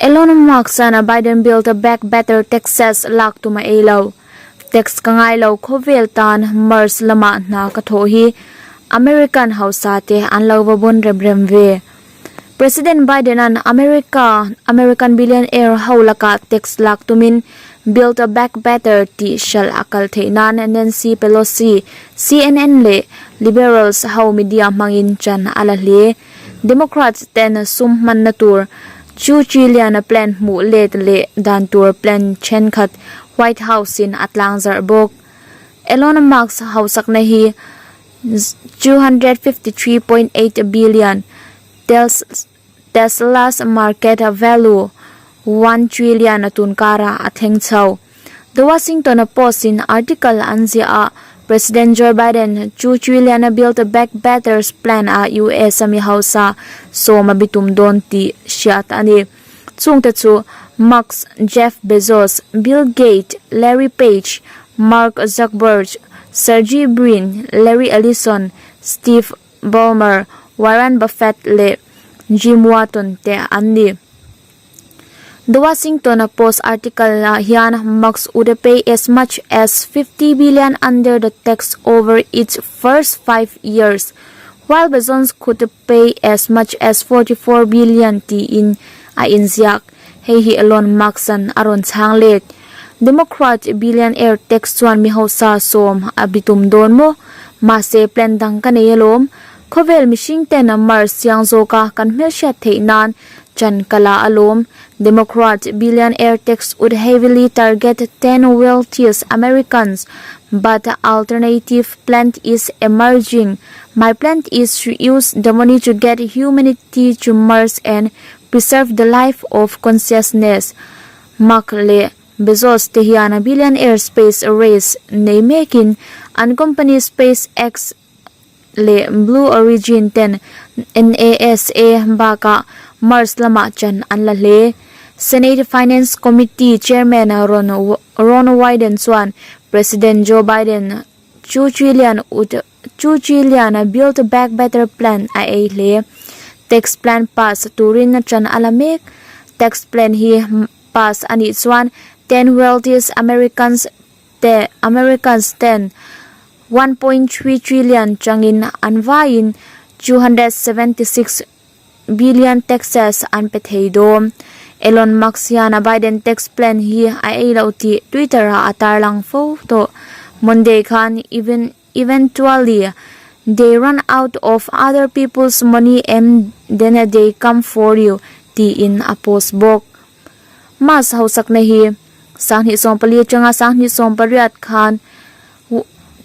Elon Musk-a'n a Biden Build Back Better taxes lak tum a ei lo. Tax ka ngai lo khawvel tan Mars lamah hna ka thawh hi American hausa te an lo va bun rem rem ve. President Biden-a'n America American billionaire ho lakah tax lak tumin Build Back Better tih hralh a kal theih nan Nancy Pelosi, CNN leh Liberals ho media hmangin chan a la hle. Democrats ten sum hmanna tur chu trillion a plan hmuh let leh dan tur plan thenkhat White House in a tlangzarh bawk. Elon Musk hausakna hi 253.8 billion, Tesla's market value 1 trillion a tunkarah a thleng chho. The Washington Post in article an ziah ah President Joe Biden chu trillion a Build Back Better plan ah US a mi hausa sawm a bitum dawn tih hriat a ni. Chungte chu Musk, Jeff Bezos, Bill Gates, Larry Page, Mark Zuckerberg, Sergey Brin, Larry Ellison, Steve Ballmer, Warren Buffett leh Jim Watton te an ni. The Washington Post article ah hian Musk would pay as much as 50 billion under the tax over its first 5 years, while Bezos could pay as much as 44 billion tiin a inziak. Hei hi Elon Musk-a'n a rawn chhang let. Democrat billionaire tax chuan mi hausa sawm a bitum dawn maw? Mahse plan dang ka nei alawm. Khawvel mihring ten Mars chiang zawka kan hmelhriat theih nan chan ka la alawm. Democrat billionaire tax would heavily target 10 wealthiest Americans, but alternative plan is emerging. My plan is to use the money to get humanity to Mars and preserve the life of consciousness. Musk leh Bezos te hian a billionaire space race nei mekin an company SpaceX leh Blue Origin ten NASA bakah Mars lamah chan an la hle. Senate Finance Committee Chairman Ron Wyden chuan President Joe Biden 2 trillion a Build Back Better plan a ei hle. Tax plan pass turin chan a la mek. Tax plan hi pass anih chuan 10 wealthiest Americans ten 1.3 trillion changin an vaiin 276 billion taxes an pe thei dawn. Elon Musk hian a Biden tax plan hi a ei lo tih Twitter ah a tarlang fo tawh. Monday khan even eventually they run out of other people's money and then they come for you tiin a post bawk. Musk hausakna hi 2014 atanga 2018 khan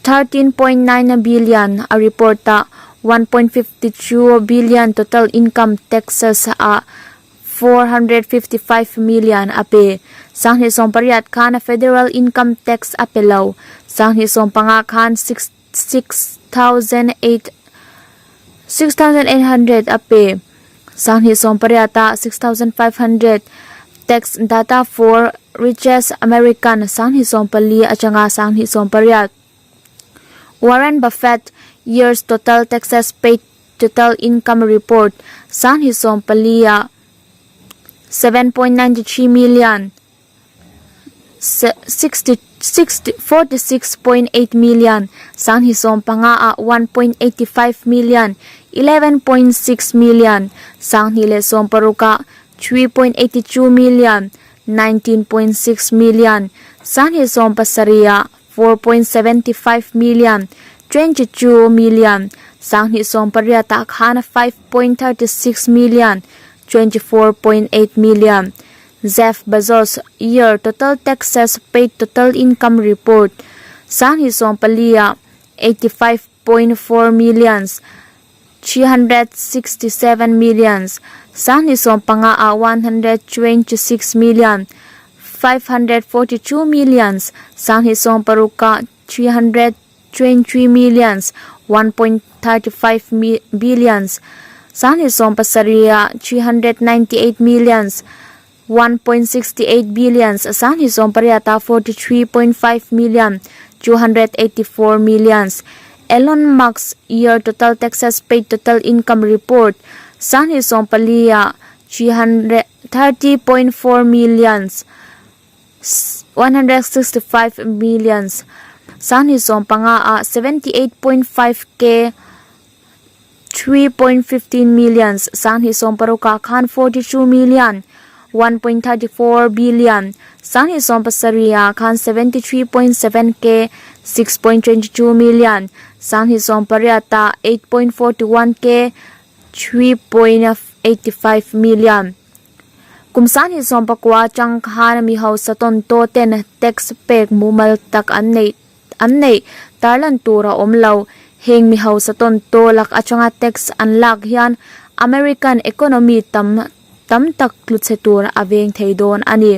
13.9 billion a report a, 1.52 billion total income taxes a 455 million a pe. 2018 khan federal income tax a pe lo. 2015 khan 6,800 a pe. 2018 ah 6,500. Tax data for richest American 2014 atanga 2018. Warren Buffett years total taxes paid total income report 2014 ah 7.93 million, 60, 46.8 million, 2015 ah 1.85 million, 11.6 million, 2016 ah 3.82 million, 19.6 million, 2017 ah 4.75 million, 22 million, 2018 ah khan 5.36 million, 24.8 million. Jeff Bezos year total taxes paid total income report 2014 ah 85.4 millions, 367 millions, 2015 ah 126 million, 542 millions, 2016 ah 323 millions, 1.35 billions, 2017 ah 398 millions, 1.68 billions, 2018 ah 43.5 million, 284 millions. Elon Musk's year total taxes paid total income report 2014 ah 330.4 millions, 165 millions, 2015 ah 78.5 k, 3.15 millions, 2016 ah khan 42 million, 1.34 billion, 2017 ah khan 73.7 k, 6.22 million, 2018 ah 8.41 k, 3.85 million. Kum 2019 atang khan mi hausa tawntaw ten tax pek mumal tak an neih an neih tarlan tur a awm lo. Heng mi hausa tawntaw lak atanga tax an lak hian American economy tam tam tak tlu chhe tur a veng thei dawn a ni.